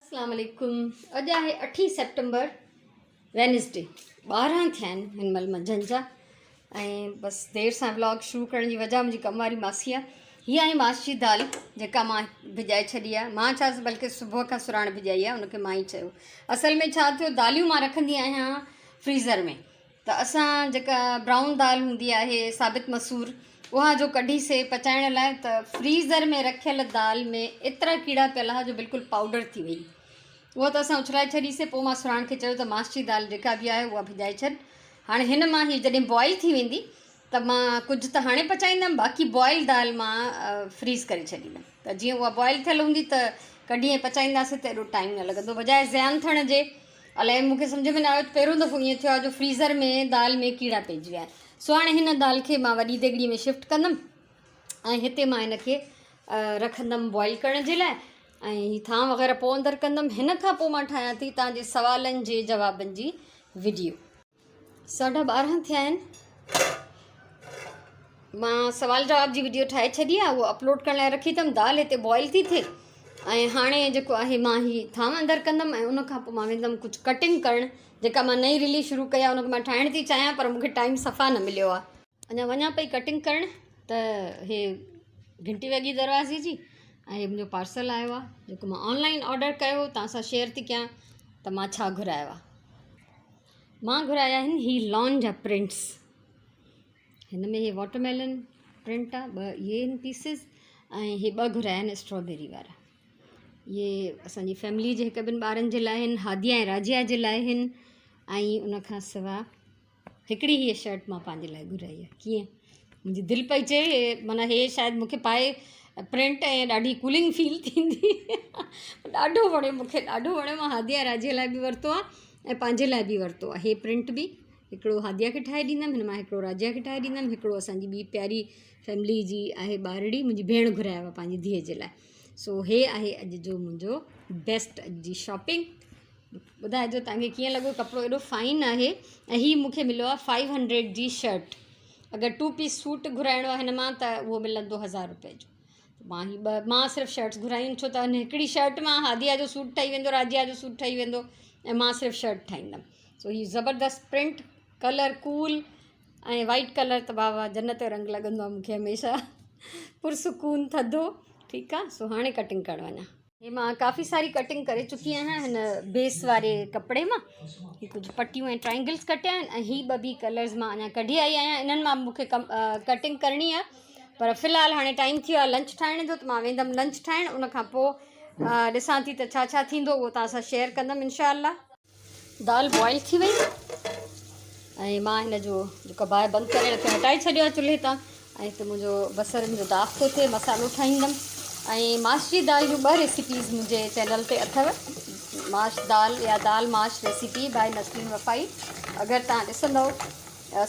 اسلام عليڪم اڄ آهي اٺين سيپٽمبر وينسڊي 12 ٿيا آهن هن مهل منجهند جا ۽ بس دير سان ولاگ شروع ڪرڻ جي وجه منهنجي ڪم واري ماسي آهي هي آهي ماس جي دال جيڪا مان ڀڄائي ڇڏي آهي مان ڇا بلڪه صبح کان سراڻ ڀڄائي آهي ان کي مان ئي چيو اصل ۾ ڇا ٿيو داليون مان رکندي آهيان فريزر ۾ ته اسان جيڪا برائون دال هوندي آهي ثابت مسور اها جو ڪڍي سي پچائڻ لاء ته فريزر ۾ رکيل دال ۾ ايترا ڪيڙا پيل ها جو بلڪل پائوڊر ٿي وئي اها ته اسان اڇلائي ڇڏي سي پوء مان سراڻ کي چيو ته ماس جي دال جيڪا به آهي اها ڀڄائي ڇڏ هاڻي هن مان هي جڏهن بوائل ٿي ويندي ته مان ڪجهه ته هاڻي پچائيندم باقي بوائل دال مان فريز ڪري ڇڏيندم ته جيئن اها بوائل ٿيل هوندي ته ڪڍي ۽ پچائينداسين ته ايڏو ٽائيم نه لڳندو بجاء زيان ٿيڻ جي. الائي مون کي سمجهه ۾ نه آيو ته پهريون دفعو ائين ٿيو آهي جو فريزر ۾ دال ۾ ڪيڙا پئجي ويا آهن. سو هاڻي هن دال کي مان وڏي ديڳڙي ۾ شفٽ ڪندم ۽ هتي مان هن کي رکندم بوائل ڪرڻ جي لاء ۽ هي ٿانء وغيره پوء اندر ڪندم. هن کان پوء مان ٺاهيان ٿي توهان جي سوالن جي جوابن جي وڊيو. 12:30 ٿيا آهن. مان سوال جواب جي وڊيو ٺاهي ڇڏي آهي اهو اپلوڊ ڪرڻ لاء رکي اٿم. دال هتي بوائل ٿي ٿئي ۽ هاڻي جيڪو آهي مان هي ٿانو اندر ڪندم ۽ ان کان پوء مان ويندم ڪجهه ڪٽنگ ڪرڻ جيڪا مان نئين رليز شروع ڪئي آهي ان کي مان ٺاهڻ ٿي چاهيان پر مونکي ٽائيم صفا نه مليو آهي. اڃا وڃان پئي ڪٽنگ ڪرڻ ته هي گهنٽي وڳي دروازي جي ۽ هي منهنجو پارسل آيو آهي جيڪو مان آنلائن آرڊر ڪيو هو توهان سان شيئر ٿي ڪيان ته مان ڇا گهرايو آهي. مان گهرايا آهن هي لان جا پرنٽس هن ۾ هي واٽر ميلن پرنٽ آهي ٻه اهي آهن پيسز ۽ هي ٻه گهرايا آهن اسٽرابيري وارا اهي اسانجي فيملي جي هڪ ٻن ٻارن جي لاء آهن هاديا ۽ راجيا جي لاء آهن ۽ ان کان سواء هڪڙي هيء شرٽ مان پنهنجي لاء گهرائي آهي ڪيئن منهنجي دل پئي چئي معنيٰ هي شايد مون کي پائي پرنٽ ۽ ڏاڍي ڪولنگ فيل ٿيندي ڏاڍو وڻيو مون کي ڏاڍو وڻيو مان هاديا راجيء لاء به ورتو آهي ۽ پنهنجي لاء به ورتو آهي هي پرنٽ به هڪڙو هاديا کي ٺاهي ڏيندم هن مان هڪڙو راجيا کي ٺاهي ڏيندم هڪڙو اسانجي ٻي پياري فيملي جي آهي ٻارڙي منهنجي ڀيڻ گهرايو آهي پنهنجي ڌيء جي لاء سو هي آهي اڄ جو منهنجو بيسٽ اڄ جي شاپنگ ٻڌائجو توهان کي ڪيئن لڳو ڪپڙو ايڏو فائن آهي ۽ هي مون کي مليو آهي فائيو هنڊريڊ جي شرٽ اگر ٽو پيس سوٽ گهرائڻو آهي هن مان ته اهو ملندو 1000 روپئي جو مان هي ٻه مان صرف شرٽس گهرايون ڇو ته هن هڪڙي شرٽ مان هاديا جو سوٽ ٺهي ويندو راجيا جو سوٽ ٺهي ويندو ۽ مان صرف شرٽ ٺاهيندم سو هي زبردست پرنٽ ڪلر ڪول ۽ وائيٽ ڪلر ته بابا جنت جو رنگ لڳندو آهي مون کي هميشه پرسڪون ٿڌو ٺيڪ آهي سو هاڻي ڪٽنگ ڪرڻ وڃان. هي مان ڪافي ساري ڪٽنگ ڪري چڪي آهيان هن بيس واري ڪپڙي مان هي ڪجهه پٽيون ۽ ٽرائنگلس ڪٽيا آهن ۽ هي ٻه به ڪلرز مان اڃا ڪڍي آئي آهيان انهن مان مونکي ڪٽنگ ڪرڻي آهي پر في الحال هاڻي ٽائيم ٿي ويو آهي لنچ ٺاهڻ جو ته مان ويندم لنچ ٺاهڻ ان کان پوء ڏسان ٿي ته ڇا ڇا ٿيندو اهو توهان سان شيئر ڪندم انشاء الله. دال بوائل ٿي وئي ۽ مان هن جو جيڪو باهه بند ڪري هن کي هٽائي ڇڏيو آهي چلهي تان ۽ هتي منهنجو بصرن جو داغ ٿو ٿئي مسالو ٺاهيندم ۽ ماش جي دال جون ٻه ريسيپيز منهنجي چينل تي اٿو ماش دال يا دال ماش ريسيپي باء نسرين وفائي اگر توهان ڏسندو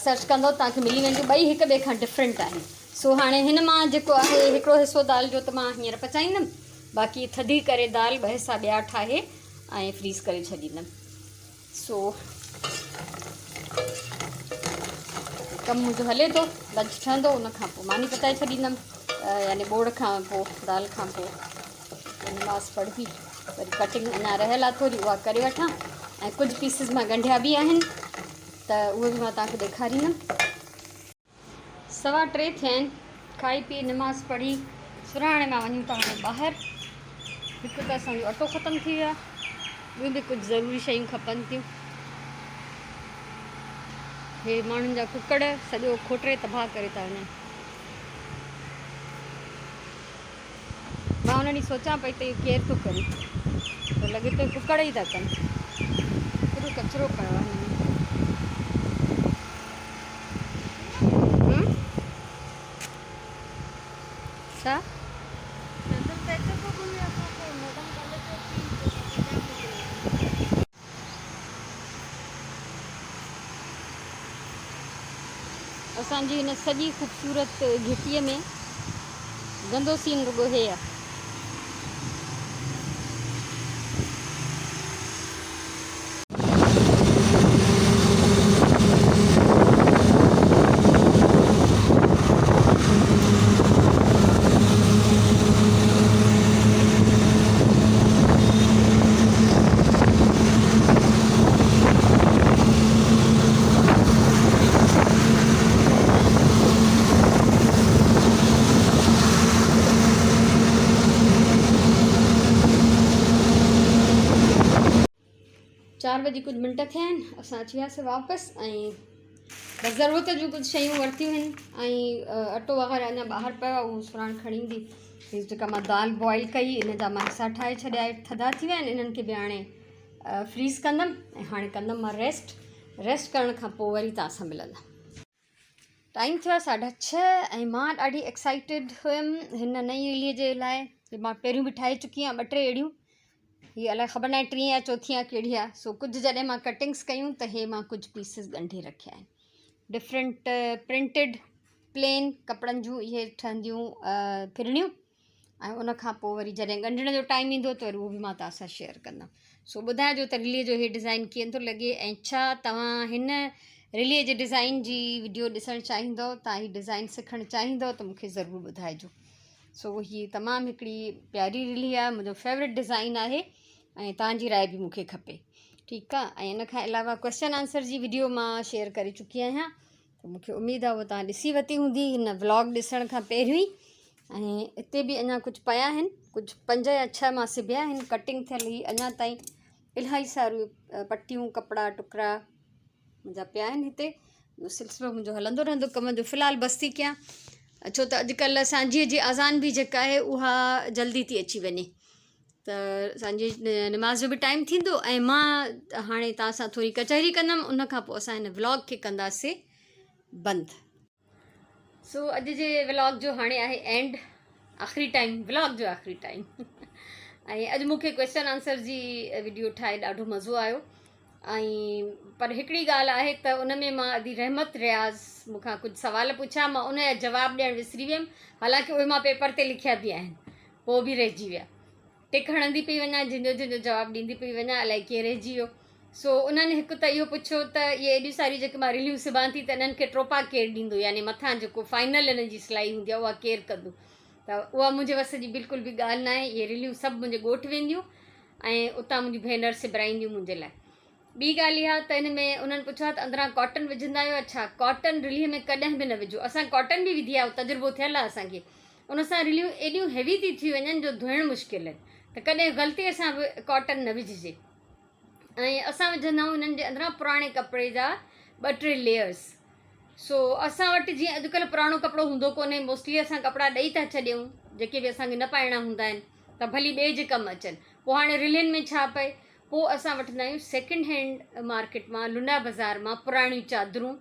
سرچ ڪندو توهان کي ملي وينديون ٻئي هڪ ٻئي کان ڊفرنٽ آهن سو هاڻي هن مان جيڪو آهي هڪڙو حصو دال جو ته مان هينئر پچائيندم باقي ٿڌي ڪري دال ٻه حصا ٻيا ٺاهي ۽ فريز ڪري ڇڏيندم سو ڪم منهنجو هلي ٿو لنچ ٺهندو ان کان پوء ماني پچائي ڇڏيندم يعني ٻوڙ کان پوء دال کان پوء نماز پڙهبي وري ڪٽنگ اڃا رهيل آهي ٿوري اها ڪري وٺان ۽ ڪجهه پيسز مان ڳنڍيا به آهن ته اهي به مان توهان کي ڏيکاريندم. 3:15 ٿيا آهن. کائي پي نماز پڙهي سرهاڻي مان وڃون ٿا هاڻي ٻاهر. هڪ ته اسان جو اٽو ختم ٿي ويو آهي، ٻيون به ڪجهه ضروري شيون کپن ٿيون. هي ماڻهن جا ڪڪڙ سڄو کوٽري تباهه ڪري ٿا وڃن. مان ان ڏينهن سوچان پئي ته اهو ڪير ٿو ڪري پر لڳي ٿو ڪڪڙ ئي ٿا ڪن. ڪيڏو ڪچرو پيو آهي هن ۾. ڇا؟ اسان جي هن سڄي خوبصورت گهٽيء ۾ گندو سين رڳو هي آ. چار وڄي ڪجهه منٽ ٿيا آهن اسان اچي وياسي واپس ۽ بس ضرورت جون ڪجهه شيون ورتيون آهن ۽ اٽو وغيره اڃا ٻاهر پيو آهي اهو سراڻ کڻي ايندي هي جيڪا مان دال بوائل ڪئي ان جا مان حصا ٺاهي ڇڏيا ٿڌا ٿي ويا آهن انهن کي به هاڻي فريز ڪندم ۽ هاڻي ڪندم مان ريسٽ ريسٽ ڪرڻ کان پوء وري توهان سان ملندم ٽائيم ٿيو آهي ساڍا ڇهه ۽ مان ڏاڍي ايڪسائيٽيڊ هيم هن نئين رليء جي لاء مان پهريون به ٺاهي چڪي آهيان ٻه ٽي اهڙيون هي الائي خبر ناهي ٽين يا چوٿين آهي ڪهڙي آهي سو ڪجهه جڏهن مان ڪٽنگس ڪيون ته هي مان ڪجهه پيسز ڳنڍي رکيا آهن ڊفرنٽ پرنٽيڊ پلين ڪپڙن جون اهي ٺهنديون ڦرڻيون ۽ ان کان پوء وري جڏهن ڳنڍڻ جو ٽائيم ايندو ته وري اهو به مان توهان سان شيئر ڪندم سو ٻڌائجو ته رلي جو هي ڊزائن ڪيئن ٿو لڳي ۽ ڇا توهان هن رلي جي ڊزائن جي وڊيو ڏسڻ چاهيندو توهان هي ڊزائن سکڻ چاهيندو ته مونکي ضرور ٻڌائجو سو هي تمام هڪڙي پياري رلي آهي منهنجو فيورٽ ڊزائن آهي ۽ توهان جي راء به مونکي کپي ٺيڪ آهي ۽ ان کان علاوه ڪويشچن آنسر جي وڊيو مان شيئر ڪري چڪي آهيان ته مون کي اميد آهي اهو توهان ڏسي ورتي هوندي هن ولاگ ڏسڻ کان پهريون ئي ۽ هتي به اڃا ڪجهه پيا آهن ڪجهه پنج يا ڇهه مان سبيا آهن ڪٽنگ ٿيل هي اڃا تائين الاهي ساريون پٽيون ڪپڙا ٽڪرا منهنجا پيا آهن هتي اهو سلسلو منهنجو هلندو رهندو ڪم جو في الحال بس ٿي ڪيان ڇو ته اڄڪلهه سانجهيء جي اذان به جيڪا آهي اها جلدي ٿي اچي وڃي ته اسان جي نماز جو به ٽائيم ٿيندو ۽ مان هاڻي توهان سان ٿوري ڪچهري ڪندم ان کان پوء اسان هن ولاگ کي ڪنداسي بند. سو اڄ جي ولاگ جو هاڻي آهي اينڊ آخري ٽائيم ولاگ جو آخري ٽائيم ۽ اڄ مون کي ڪويشچن آنسر جي وڊيو ٺاهي ڏاڍو مزو آيو ۽ پر هڪڙي ڳالهه آهي ته ان ۾ مان ادي رحمت رياض مون کان ڪجهه سوال پڇيا مان ان جا جواب ڏيڻ وسري ويم حالانڪه اهي مان پيپر تي لکيا به آهن پوء به رهجي ويا. ٽڪ هڻندي پئي وڃان، جنهن جو جنهن جو جواب ڏيندي پئي وڃان، الائي ڪيئن رهجي ويو. سو انهن هڪ ته اهو پڇيو ته اهي ايڏيون ساريون جيڪي مان رليون سبان ٿي ته انهن کي ٽوپا ڪير ڏيندو يعني مٿان جيڪو فائنل انهن جي سلائي هوندي آهي اها ڪير ڪندو ته اها منهنجي وس جي بلڪل به ڳالهه ناهي اهي رليون سڀ منهنجي ڳوٺ وينديون ۽ اتان منهنجون ڀينر سبرائينديون منهنجي لاء. ٻي ڳالهه اها ته ان ۾ انهن پڇيو آهي ته اندران ڪاٽن وجهندا آهيو يا ڇا؟ ڪاٽن رليء ۾ ڪڏهن به نه وجهو. اسان ڪاٽن به وڌي آهي، اهو تجربو ٿيل آهي اسان کي. ان سان رليون ايڏيون هيوي ٿي ٿي وڃن جو ڌوئڻ مشڪل آهن ته ڪڏهن غلطيء سان به ڪاٽن نه وجهجي. ۽ اسان وجهندا آهيون انهن جي اندران پراڻي ڪپڙي جا ٻه ٽي ليئرس. سو اسان وٽ جيئن اڄڪلهه پراڻو ڪپڙو هوندو ڪونهي، موسٽلي اسان ڪپڙا ڏئي ٿا ڇڏيون جيڪي به اسان کي نه پائڻا هوندا آهن ته ڀلي ٻئي جي ڪم اچن. پوء هاڻي رلين ۾ ڇا پئي؟ پوء اسان وٺندا آهيون سيڪنڊ هينڊ مارڪيٽ مان لنڊا بازار مان پراڻيون چادرون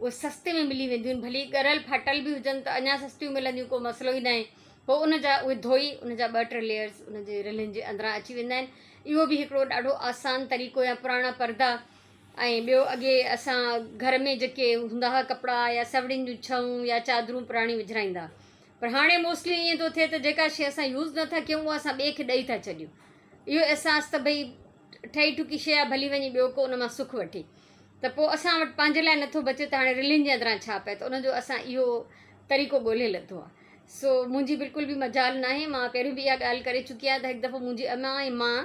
اهي سستي ۾ ملي وينديون آهن ڀلي ڳريل ڦاٽل به هجن ته اڃا سستيون ملنديون ڪو مسئلو ئي ناهي پوء ان جا اهي ڌوئي ان جا ٻه ٽي ليئرز ان جي رلين جي اندران اچي ويندا آهن اهو به هڪڙو ڏاڍو آسان طريقو يا پراڻا پردا ۽ ٻيو اڳي اسان گهر ۾ جيڪي هوندا هئا ڪپڙا يا سوڙين جون ڇئون يا چادرون پراڻيون وجهرائيندا پر هاڻي موسٽلي ائين ٿو ٿئي ته جيڪا شيء اسان يوز نٿا ڪيون اها اسان ٻئي کي ڏئي ٿا ڇڏيون اهو احساس ته ڀئي ٺهي ٺڪي شيء آهي ڀلي وڃي ٻيو ڪو ان مان سک وٺي ته پوء اسان وٽ پنهنجي لاء نٿو بچي ته هاڻي رلين جي اندران ڇا پئي ته ان جو اسان اهو طريقو ڳولهي لڌو آهي سو منهنجي بلڪل به مجال ناهي مان پهريون به اها ڳالهه ڪري چڪي آهيان ته هڪ دفعو منهنجي امان ۽ مان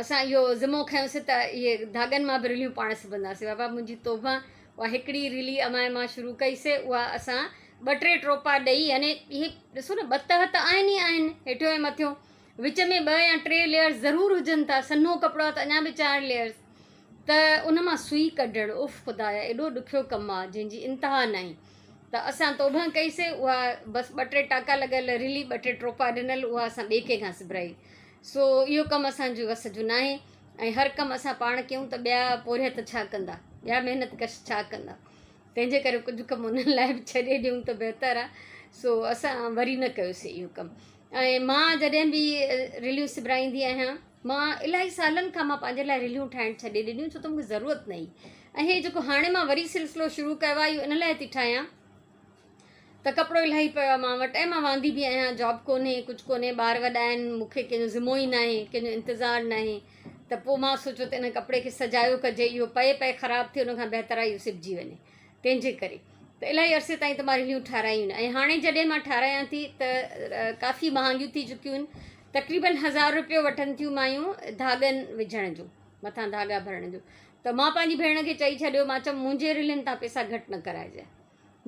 اسان اهو ذمو کنيوسي ته اهي ڌاڳن مان به رليون پاڻ سبنداسي بابا منهنجي توبه اها هڪڙي رلي امان مان شروع ڪئي سي اها اسان ٻه ٽي ٽوپا ڏئي يعني اهي ڏسو نه ٻه تهه ته آهن ئي آهن هيٺيون ۽ مٿيون وچ ۾ ٻه يا ٽي ليئرز ضرور هجن ٿا سنهو ڪپڙو آهي ته اڃا به چار ليئرز ته ان مان سوئي ڪڍڻ اف خدايا ايڏو ڏکيو ڪم آهي جنهن جي انتها ناهي ته اسان توبه ڪئي سي اها بس ٻه ٽي ٽاڪا لڳل رلي ٻه ٽي ٽوپا ڏنل اها اسان ٻئي ڪنهن کان سبرائي سو اهو ڪم اسان جي وس جو ناهي ۽ هر ڪم اسان پاڻ ڪيون ته ٻيا پورهيت ڇا ڪندا ٻيا محنت ڪش ڇا ڪندا تنهن جي ڪري ڪجهه ڪم انهن لاء به ڇڏي ڏيون ته بهتر آهي سو اسان وري نه ڪيوسي اهو ڪم ۽ مان جڏهن به رليون سبرائيندي آهيان مان الاهي سالن کان مان پنهنجي لاء رليون ٺاهڻ ڇڏي ڏنيون ڇو ته مونکي ضرورت نه هئي ۽ هي جيڪو هاڻي مان وري سلسلو شروع ڪيو آهي اهو ان لاء ٿي ٺاهيان ته ڪپڙو الاهي پيو آهي مان وٽ ۽ مان واندي به آهيان جاب ڪونهي ڪجهه ڪونهي ٻار وڏا آهن مون کي ڪنهن جو ذمو ئي ناهي ڪنهن جو انتظار ناهي ته پوء مان سوچيو ته ان ڪپڙي کي سجايو ڪجي اهو پئي پئي خراب ٿئي ان کان بهتر آهي اهو سبجي وڃي تنهن جي ڪري ته الاهي عرصي تائين ته مان رليون ٺارايون ۽ هاڻي جڏهن مان ٺارايان ٿي ته ڪافي مهانگيون ٿي چڪيون آهن تقريبن هزار روپيو وٺن ٿيون مايون ڌاڳن وجهڻ جو مٿان ڌاڳا ڀرڻ جو ته مان پنهنجي ڀيڻ کي چئي ڇڏيو مان چيم منهنجي رلين تان پئسا گهٽ نه ڪرائجانء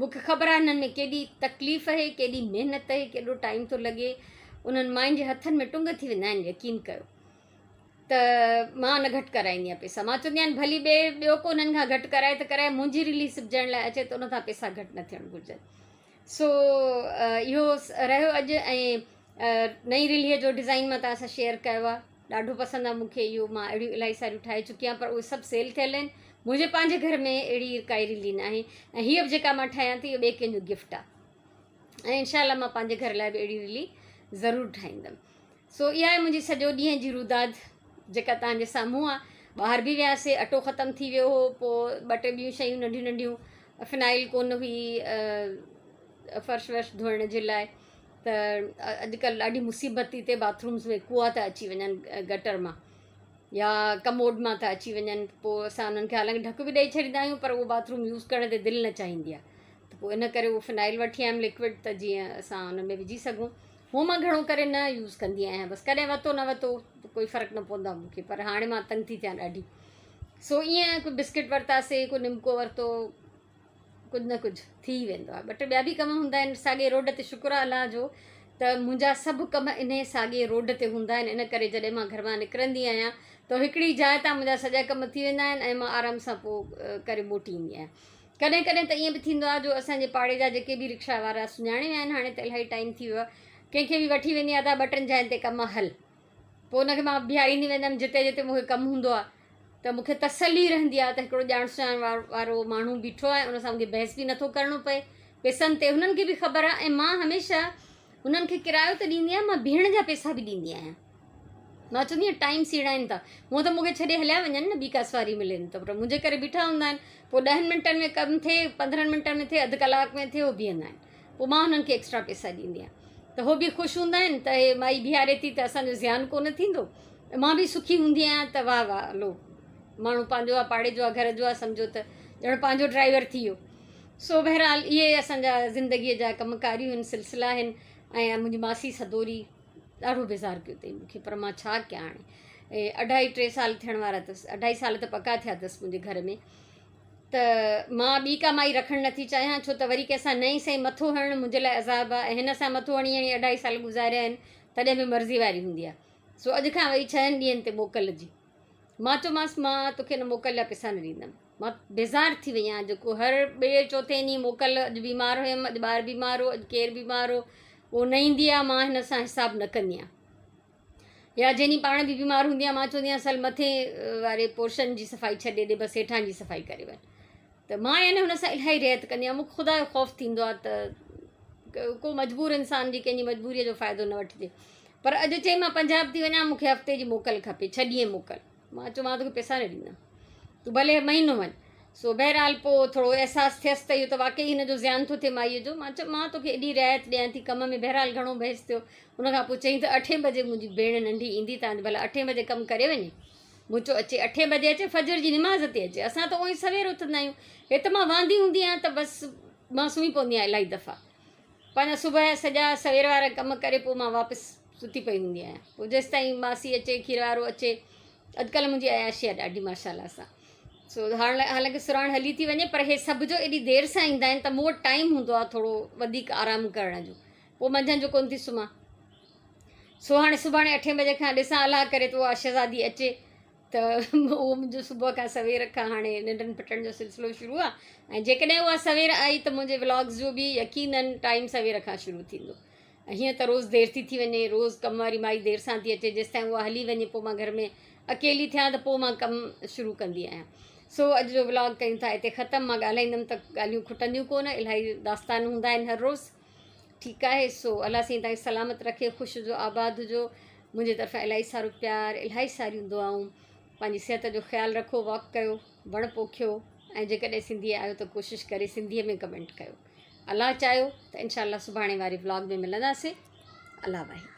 مون کي خبر آهي انهن ۾ ڪيڏي تڪليف اهي، ڪيڏي محنت اهي، ڪيڏو ٽائيم ٿو لڳي. انهن ماين جي هٿن ۾ ٽنگ ٿي ويندا آهن، يقين ڪيو. ته مان نه گهٽ ڪرائيندي آهيان پئسا. مان چوندي آهيان ڀلي ٻئي ٻيو ڪو انهن کان گهٽ ڪرائي ته ڪرائي منهنجي رلي سبجڻ لاء اچي ته ان کان پئسا گهٽ نه ٿيڻ گهرجن. سو اهو رهيو اڄ ۽ نئين رليء جو ڊزائين مان توهان سان شيئر ڪيو آهي. ڏاڍو پسند آهي مون کي اهو. مان اهڙيون الاهي ساريون ٺاهي چڪي آهيان پر اهي سڀ سيل ٿيل آهن. منهنجي پنهنجي گهر ۾ اهڙي ڪائي رلي ناهي ۽ هيء به جيڪا مان ٺاهيان ٿي اهو ٻئي ڪنهن جو گفٽ آهي ۽ انشاء الله مان پنهنجي گهر لاء به اهڙي رلي ضرور ٺاهيندم. سو اها آهي منهنجي سڄو ڏينهن جي روداد جيڪا توهان جي سامهون آهي. ٻاهر به وياسي، اٽو ختم ٿي ويو هو، پوء ٻه ٽي ٻيون شيون ننڍيون ننڍيون، فنائل ڪونه هئي فرش ورش ڌوئڻ جي لاء ته اڄڪلهه ڏاڍي مصيبت ٿي ٿئي باٿرومز ۾ ڪوئا ٿا اچي وڃن گٽر مان يا ڪموڊ مان ٿا اچي وڃن پوء اسان انهن کي حالانڪه ڍڪ به ڏئي ڇڏيندا آهيون پر اهو باٿروم يوز ڪرڻ تي دل نه چاهيندي آهي ته پوء ان ڪري اهو فنائل وٺي آيم لڪوڊ ته جيئن اسان ان ۾ وجهي سگهون. هو مان گهڻو ڪري نه يوز ڪندي آهيان بس ڪڏهن وتو نه وتو ته ڪوئي فرق نه پوندو آهي مون کي پر هاڻي مان تنگ ٿي ٿيان ڏاڍي سو ائين ڪو بسڪٽ ورتاسي ڪو نمڪو ورتو ڪجهه نه ڪجهه ٿي ويندو آهي ٻه ٽي ٻيا به ڪم هوندا آهن ساڳي روڊ تي شڪر آهي الله جو ته منهنجا سڀ ڪم انهي ساڳي روڊ تي هوندا آهن ان ڪري جڏهن مان گهر مان نڪرندي آهيان ته هڪڙي جاء تان منهنجا سڄا ڪم ٿي ويندا آهن ۽ مان آرام سان پوء ڪري موٽي ايندي آهيان ڪڏهن ڪڏهن ته ائين به ٿيندو آهي جو اسان جي پاڙي جا جيڪي به رڪشا وارا سڃاڻي ويا آهن هاڻي ته الاهي ٽائيم ٿي ويو آهي ڪنهن کي به وٺي ويندي آهيان ته ٻه ٽن جاين تي ڪم آهي هل پوء ان کي مان بيهاريندي ويندم جتي جتي مون کي ڪم هوندو آهي ته مون کي تسلي رهندي آهي ته هڪڙو ڄاڻ سڃاڻ وارو ماڻهو بيٺو آهي ان سان مون کي بحث به نٿو ڪرڻو پئي پئسن تي هنن کي به خبر آهي ۽ مان هميشه هنن کي ڪرايو ته ڏيندي آهيان مان بيهڻ جا پئسا به ڏيندي آهيان مان چوندي آهيان ٽائيم سيڙائين ٿا هونء ته مون کي ڇڏي هليا وڃن نه ٻي ڪا سواري ملين ته پر منهنجي ڪري بيٺا هوندا آهن پوء ڏهن منٽن ۾ ڪم ٿئي 15 منٽن ۾ ٿئي اڌ ڪلاڪ ۾ ٿئي هو بيهندا آهن پوء مان هنن کي ايڪسٽرا پئسا ڏيندي آهيان ته هو به خوش هوندا آهن ته هي مائي بيهاري ٿي ته اسان جو زيان ڪونه ٿيندو مان به سکي هوندي آهيان ته واهه واهه هلو ماڻهو پنهنجو آهي پاڙي جو آهي گهر جو آهي سمجهو ته ڄڻ پنهنجو ڊرائيور ٿي ويو سو بهرحال اهي اسان جا زندگيء جا ڪم ڪاريون آهن سلسلا آهن ۽ منهنجي ماسي سدوري ڏاڍو بيزار ڪيو اٿئي مون کي پر مان ڇا ڪيان هاڻي اڍائي ٽي سال ٿيڻ وارا اٿس اڍائي سال ته پڪا ٿيا اٿس منهنجي گهر ۾ ته مان ٻي ڪا مائي رکڻ نٿي چاهيان ڇو ته وري ڪنهن سان نئين سئين مٿو هڻڻ منهنجي لاء عذاب آهي ۽ هن سان مٿو هڻي هڻي اڍائي سال گذاريا آهن تڏهن به مرضي واري هوندي آهي سو اڄ کان وئي ڇهن ڏينهن تي موڪل جي مان چيومانس مان توکي ان موڪل جا پئسا نه ڏيندم مان بيزار ٿي وئي آهيان جيڪو هر ٻئي چوٿين ڏينهن موڪل اڄ بيمار هيم اڄ ٻار بيمار هو اڄ ڪير بيمار هو اهو نه ايندي آهي مان هن سان حساب نه ڪندي آهيان يا جنهن ڏينهن پاڻ به بيمار هوندي آهيان مان چوندي آهيان اصل مٿي واري پورشن جي صفائي ڇڏي ڏي بس هيٺان جي صفائي ڪري وڃ ته مان يعني هن سان الاهي رعايت ڪندي آهيان مون کي خدا جو خوف ٿيندو آهي ته ڪو مجبور انسان جي ڪنهن جي مجبوريء جو فائدو نه وٺجي پر اڄ چئي مان پنجاب ٿي وڃان مون کي هفتي جي موڪل کپي ڇهه ڏينهن موڪل مان چيو مان توکي پئسا نه ڏيندم تون ڀلي مهينو وڃ سو بهرحال پوء ٿورو احساس ٿيس ته اهو ته واقعي هن جو زيان ٿو ٿئي مائيء جو مان چيو مان توکي ايڏي رعايت ڏيان ٿي ڪم ۾ بهرحال گهڻو بحث ٿيو ان کان پوء چيائين ته اٺين بجي منهنجي ڀيڻ ننڍي ايندي تان ڀلا اٺين بجي ڪم ڪري وڃي مون چيو اچي اٺين بجي اچي فجر جي نماز تي اچي اسان ته اونئي سوير اٿندا آهيون هي ته مان واندي هوندي آهيان ته بس مان سمهي پوندي آهيان الاهي دفعا پنهنجا صبح جا سڄا سوير وارا ڪم ڪري پوء مان واپس ستي پئي هوندي آهيان پوء جيستائين ماسي اچي کير وارو اچي اڄڪلهه منهنجي عياشي آهي ڏاڍي ماشاء الله سان سو هاڻ حالانڪه سراڻ هلي ٿي وڃي پر هي سڀ جو ايڏي دير سان ايندا آهن ته مون وٽ ٽائيم هوندو آهي ٿورو وڌيڪ آرام ڪرڻ جو پوء منجهند جو ڪونه ٿي سمهان سو هاڻي سڀاڻي اٺين بجي کان ڏسان الله ڪري ته اها شهزادي اچي ته اهو منهنجو صبح کان سوير کان هاڻي ننڊن ڦٽڻ جو سلسلو شروع آهي ۽ جيڪڏهن اها سوير آئي ته منهنجي ولاگز جو به يقينن ٽائيم سوير کان شروع ٿيندو ۽ هيئن ته روز دير ٿي ٿي وڃي روز ڪم واري مائي دير سان ٿي اچي جيستائين اها هلي وڃي پوء مان گهر ۾ اڪيلي ٿيان ته پوء مان ڪم شروع ڪندي آهيان سو اڄ جو ولاگ ڪيون ٿا هتي ختم مان ڳالهائيندم ته ڳالهيون کٽنديون ڪونه الاهي داستان هوندا آهن هر روز ٺيڪ آهي سو الله سائين توهان کي سلامت رکي خوش هجو آباد هجو منهنجي طرفان الاهي سارو پيار الاهي ساريون دعائون پنهنجي صحت جو خيال رکو واڪ ڪيو وڻ پوکيو ۽ جيڪڏهن سنڌي آهيو ته ڪوشش ڪري سنڌي ۾ ڪمينٽ ڪيو الله چاهيو ته انشاء الله سڀاڻي واري ولاگ ۾ ملنداسين الله واهي.